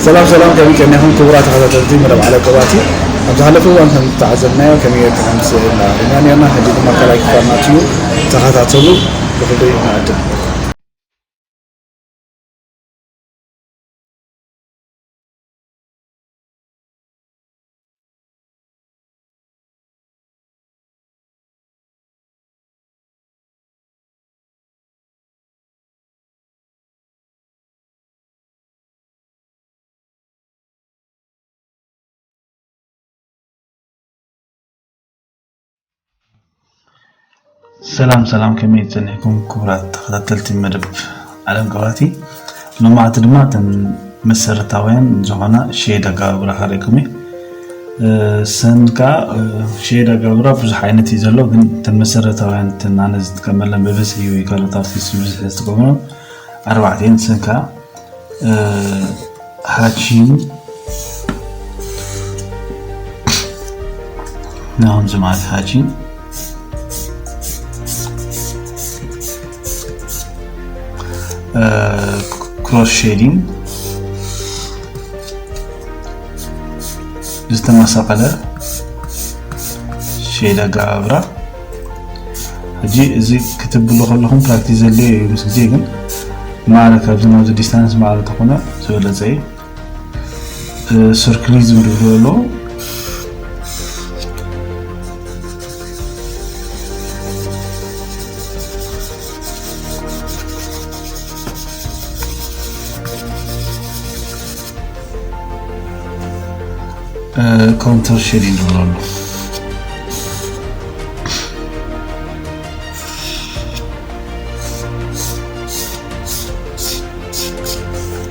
ሰላም ሰላም፣ ከመይ ቀኒኹም ክቡራት ተኸታተልቲ መደብ ዓለም ቀባቲ? ኣብ ዝሓለፈ እዋን ከም ዝተዓዘብናዮ ከመይ ጌርካ ከም ትስእል ኢና ርኢና ነርና። ሕጂ ድማ ካልኣይ ክፋል ናቱ እዩ፣ ተኸታተሉ፣ ብኽብሪ ንዕድም። ሰላም ሰላም፣ ከመይ ጸኒሕኩም ክቡራት ተኸታተልቲ መደብ ዓለም ቀባቲ? ሎማዕቲ ድማ እተን መሰረታውያን ዝኾና ሸየድ ኣገባብራ ከርእየኩም እየ። እ፣ ሰን ከኣ፣ እ፣ ሸየድ ኣገባብራ ብዙሕ ዓይነት እዩ ዘሎ፣ ግን እተን መሰረታውያን እተን ኣነ ዝጥቀመለን ብብዝሒ ወይ ካልኦት ኣርቲስት ብብዝሒ ዝጥቀምለን ኣርባዕተ እየን። ሰን ከኣ፣ እ፣ ሃቺን ናውን ዝማት ሃቺን እ፣ ክሮስ ሼዲንግ ዝተመሳቐለ ሼድ ኣገባብራ። ሕጂ እዚ ክትብሉ ከለኹም ፕራክቲስ ዘድልዮ እዩ፣ ምስ ግዜ ግን ማዕረ ካብዚ ናብዚ ዲስታንስ ማዕረ ተኾነ ዝበለጸ እዩ። እ፣ ሰርክሊዝም ዝብሉ ኣለዉ። እ፣ ኮንተር ሼዲንግ ዝብሉ ኣለዉ።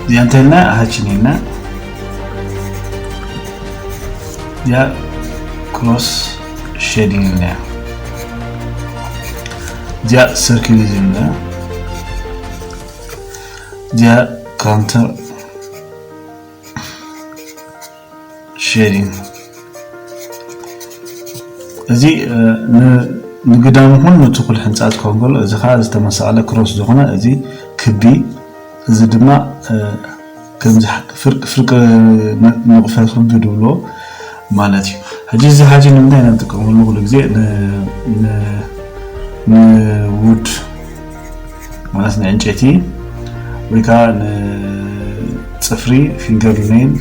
እዚኣ እንተልና ሃችን ኢልና፣ እዚኣ ክሮስ ሼዲንግ ኢልና፣ እዚኣ ሰርክሊዝም ኢልና፣ እዚኣ ካውንተር ሼዲንግ። እዚ፣ እ፣ ን-፣ ንግዳም ይኹን ንትኹል ሕንጻ ክኸውን ከሎ፣ እዚ ኸኣ ዝተመሳቐለ ክሮስ ዝኾነ እዚ ክቢ፣ እዚ ድማ፣ እ፣ ከምዚ ሕ-፣ ፍርቂ፣ ፍርቂ ን-፣ ንቕፈ ክቢ ንብሎ ማለት እዩ። ሕጂ እዚ ሓጂ ንምንታይ ኢና ንጥቀመሉ? ኩሉ ግዜ ን-፣ ን-፣ ንውድ ማለት ንዕንጨይቲ ወይ ከዓ ንፅፍሪ፣ ፊንገር ኔል፣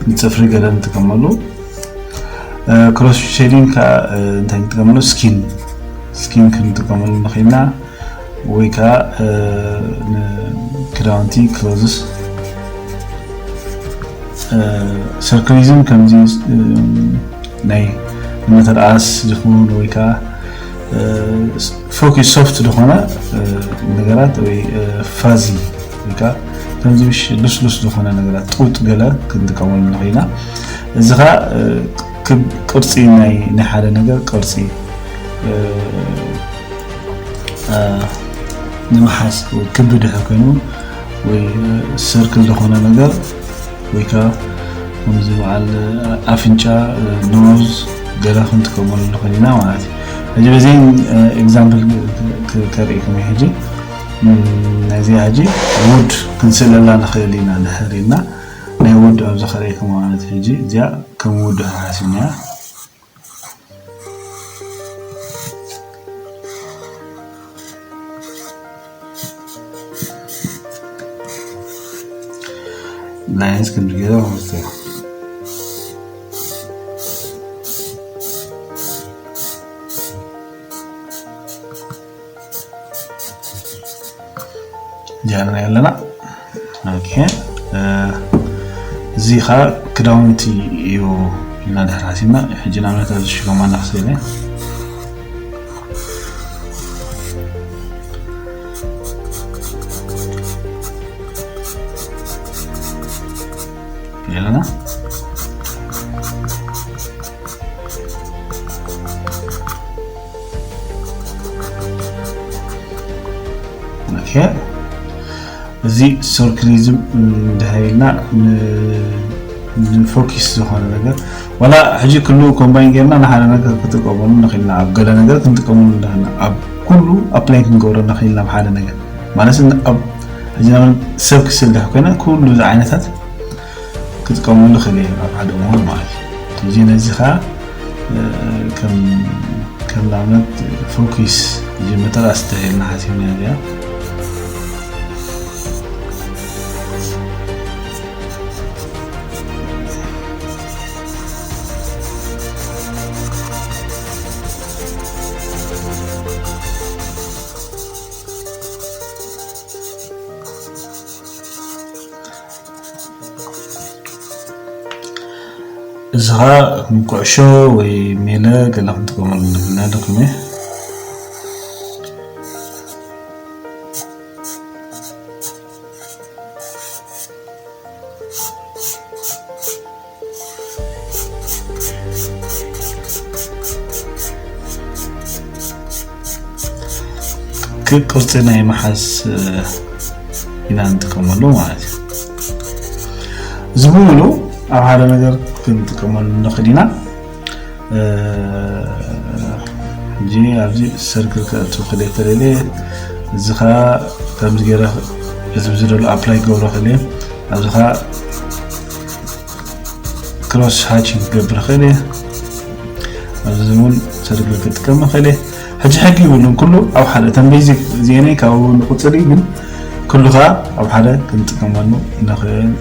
ንፅፍሪ ገለ ንጥቀመሉ። እ፣ ክሮስ ሼዲንግ ከዓ፣ እ፣ እንታይ ንጥቀመሉ? ስኪን፣ ስኪን ክንጥቀመሉ ንኽእልና፣ ወይ ከዓ፣ እ፣ ንክዳውንቲ ክሎዝስ። እ፣ ሰርክሊዝም ከምዚ፣ እ፣ ናይ ንመተርኣስ ዝኸውን ወይ ከዓ፣ እ፣ ፎኪስ ሶፍት ዝኾነ፣ እ፣ ነገራት ወይ፣ እ፣ ፋዚ ወይ ከዓ ከምዚ ምሽ ልስሉስ ዝኾነ ነገራት፣ ጡጥ ገለ ክንጥቀመሉ ንኽእል ኢና። እዚ ኸዓ፣ እ፣ ክብ-፣ ቅርጺ ናይ፣ ናይ ሓደ ነገር ቅርጺ፣ እ፣ እ፣ ንምሓዝ ወይ ክቢ ድሕር ኮይኑ ወይ፣ እ፣ ሰርክል ዝኾነ ነገር ወይ ከዓ ከምዚ በዓል፣ እ፣ ኣፍንጫ፣ እ፣ ኖዝ ገለ ክንጥቀመሉ ንኽእል ኢና ማለት እዩ። ሕጂ በዚ፣ እ፣ ኤግዛምፕል ክ-፣ ክ-፣ ከርእየኩም እየ ሕጂ። እም፣ ናይዚኣ ሕጂ ውድ ክንስእለላ ንኽእል ኢና ድሕር ኢልና ናይ ውድ ኣብዚ ከርእየኩም ማለት እዩ። ሕጂ እዚኣ ከም ውድ ሓሲብና ላይንስ ክንዲ ገይረ ማለት እዩ። ጀርና ኣለና። ኦኬ፣ እ፣ እዚ ኸዓ ክዳውንቲ እዩ ኢልና ድሕር ሓሲብና፣ ሕጂ ንኣብነት ኣብዚ ሽጎማና ክስእለ ኣለና። ኦኬ፣ እዚ ሰርክሊዝም እንድሕር ኢልና ን-፣ ንፎኪስ ዝኾነ ነገር፣ ዋላ ሕጂ ኩሉ ኮምባይን ጌርና ንሓደ ነገር ክጥቀመሉ ንኽእልና፣ ኣብ ገለ ነገር ክንጥቀመሉ ንኽእልና፣ ኣብ ኩሉ ኣፕላይ ክንገብሮ ንኽእልና፣ ኣብ ሓደ ነገር ማለት ን-፣ ኣብ እዚ ናብ ሰብ ክስልሕ ኮይነ ኩሉ እዚ ዓይነታት ክጥቀመሉ ክእል እየ ኣብ ሓደ እዋን ማለት እዩ። እዚ ነዚ ከዓ ከም ከም ንኣብነት ፎኪስ እዚ መጠራስ ተልና ሓሲብና እዚኣ እዚ ኸዓ ከም ኩዕሾ ወይ ሜለ ገለ ክንጥቀመሉ ንኽእል ኢና ደኩሜ ክብ ቅርጺ ናይ ምሓዝ ኢና ንጥቀመሉ ማለት እዩ። እዚ ብምሉ ኣብ ሓደ ነገር ክንጥቀመሉ ንኽእል ኢና። እዚ ኣብዚ ሰርክል ከእቱ ክእል ተለለ እዚ ኸዓ ከምዚ ገይረ እዚ ብዝደሎ ኣፕላይ ክገብሮ ክእል ኣብዚ ኸዓ ክሮስ ሃቺንግ ክገብር ክእል እየ ኣብዚ እውን ሰርክል ክጥቀም ክእል እየ ሕጂ ሕጊ ይብሉን ኩሉ ኣብ ሓደ እተን ቤዚክ ዜነይ ካብኡ ንቁፅሪ ግን ኩሉ ከዓ ኣብ ሓደ ክንጥቀመሉ ንኽእል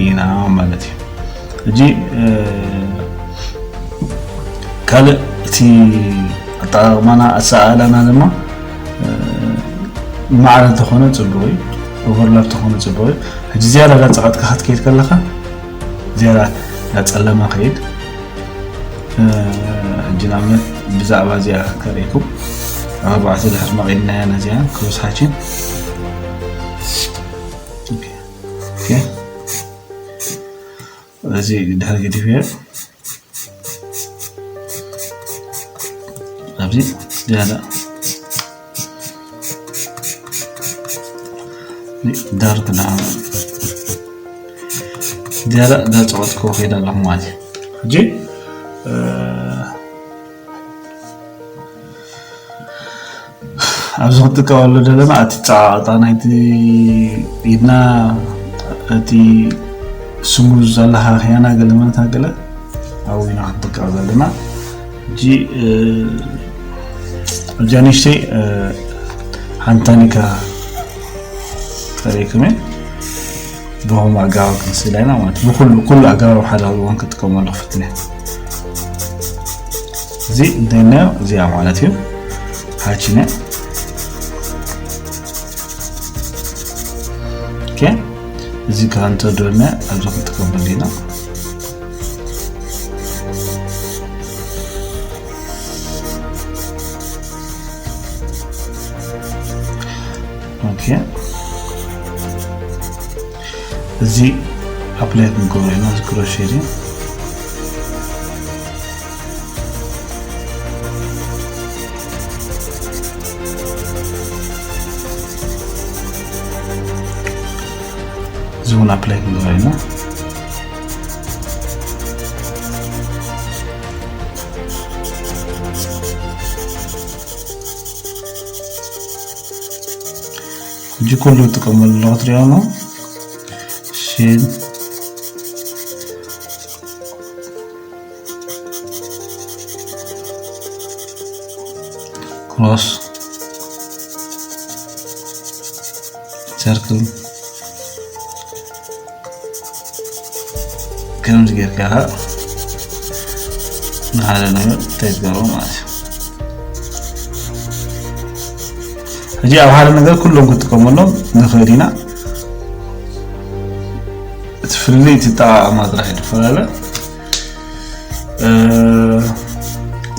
ኢና ማለት እዩ ሕጂ ካልእ እቲ ኣጠቃቅማና ኣሰኣእላና ድማ ማዕረ እንተኾነ ፅቡቅ እዩ ኦቨርላፕ ተኾነ ፅቡቅ እዩ ሕጂ ዝያዳ ዳፀቀጥካ ክትከይድ ከለካ ዝያዳ ዳፀለመ ከይድ ሕጂ ንኣብነት ብዛዕባ እዚኣ ከርእኩም ኣብ ኣርባዕተ ድሕር መቂድናያ ነዚኣ ክሮስ ሃችን እዚ ድሕሪ ገዲፍ እየ ኣብዚ ዝያዳ ዳርክ ዝያዳ ዳፀወት ክወኸይድ ኣለኹ ማለት እዩ ሕጂ ኣብዚ ክንጥቀመሉ ዘለና እቲ ጸቃቅጣ ናይቲ ኢድና እቲ ስሙዝ ኣለኻኽያና ገለ መነታ ገለ ኣብኡ ኢና ክንጥቀም ዘለና ሕጂ ኣብዚኣ ንእሽተይ ሓንታኒካ ከርእየኩም እየ ብኸምኡ ኣገባብ ክንስእላ ኢና ማለት ብኩሉ ኩሉ ኣገባብ ሓደ እዋን ክጥቀመሉ ክፍትን እየ እዚ እንታይ እናዮ እዚኣ ማለት እዩ ሓቺነ ኦኬ እዚ ከንተ ዶነ ኣብዚ ክጥቀመሉ ኢና ኦኬ እዚ ኣፕላይ ክንገብሮ ኢና እዚ ክሮስ ሼር እዚ እውን ኣፕላይ ክንገብሮ ኢና ሕጂ ኩሉ ትጥቀመሉ ክትሪኦ ነው ሼር ክሮስ ሰርክል ከምዚ ጌርካ ንሓደ ነገር እንታይ ትገብሮ ማለት እዩ ሕጂ ኣብ ሓደ ነገር ኩሎም ክትጥቀመሎም ንኽእል ኢና እቲ ፍልልይ እቲ ጠቃቅማ ጥራሕ ይፈላለ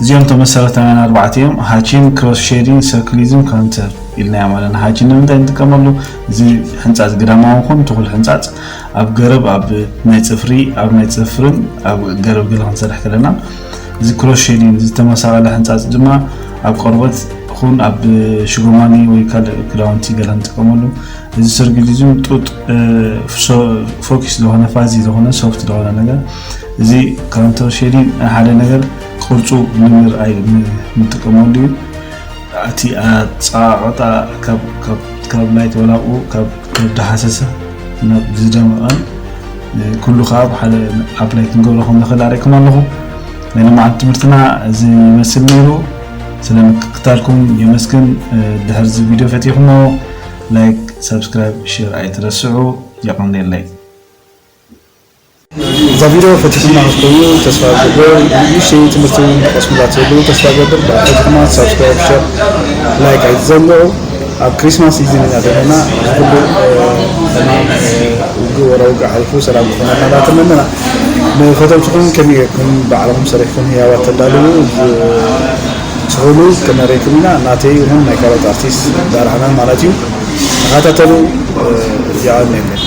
እዚኦም ተመሰረታውያን ኣርባዕተ እዮም ሃቺን ክሮስ ሼዲን ሰርክሊዝም ካንተር ኢልናዮ ማለት ሃቺን ንምንታይ ንጥቀመሉ እዚ ሕንፃፅ ግዳማዊ ኹን ትኹል ሕንፃፅ ኣብ ገረብ ኣብ ናይ ፅፍሪ ኣብ ናይ ፅፍርን ኣብ ገረብ ገለ ክንሰርሕ ከለና እዚ ክሮስ ሼዲን ዝተመሳቀለ ሕንፃፅ ድማ ኣብ ቆርበት ኹን ኣብ ሽጎማኒ ወይ ካልእ ክዳውንቲ ገለ ንጥቀመሉ እዚ ሰርግሊዝም ጡጥ ፎኪስ ዝኾነ ፋዚ ዝኾነ ሶፍት ዝኾነ ነገር እዚ ካውንተር ሼዲን ሓደ ነገር ቅርፁ ንምርኣይ ንጥቀመሉ እዩ እቲ ኣፀቃቅጣ ካብ ካብ ላይት ወላቁ ካብ ካብ ዳሃሰሰ ናብ ዝደመቐን ኩሉ ከዓ ብሓደ ኣፕላይ ክንገብሮ ከም ንኽእል ኣርእኩም ኣለኹ። ናይ መዓልቲ ትምህርትና እዚ ይመስል ነይሩ። ስለ ምክትታልኩም የመስግን። ድሕር እዚ ቪድዮ ፈቲኹሞ ላይክ፣ ሳብስክራይብ፣ ሼር ኣይትረስዑ። የቐንየለይ። እዛ ቪድዮ ፈቲኹማ ክትኮኑ ተስፋ ገብር። ንእሽተይ ትምህርቲ እውን ትቐስሙላ ትህልዉ ተስፋ ገብር። ፈቲኹማ ሳብስክራይብ፣ ሸር፣ ላይክ ኣይትዘንግዑ። ኣብ ክሪስማስ ሲዝን ኢና ዘለና። እዚ ኩሉ ሕማም ውግእ ወረ ውግእ ሓሊፉ ሰላም ክኾነልና እንዳተመነና፣ ንፈተውትኹም ከመይ ጌርኩም ባዕልኹም ሰሪሕኩም ህያባት ተዳልዉ ትኽእሉ ከነረይኩም ኢና። ናተይ ይኹን ናይ ካልኦት ኣርቲስት ዳርዓና ማለት እዩ። ተኸታተሉ። የቐንየለይ።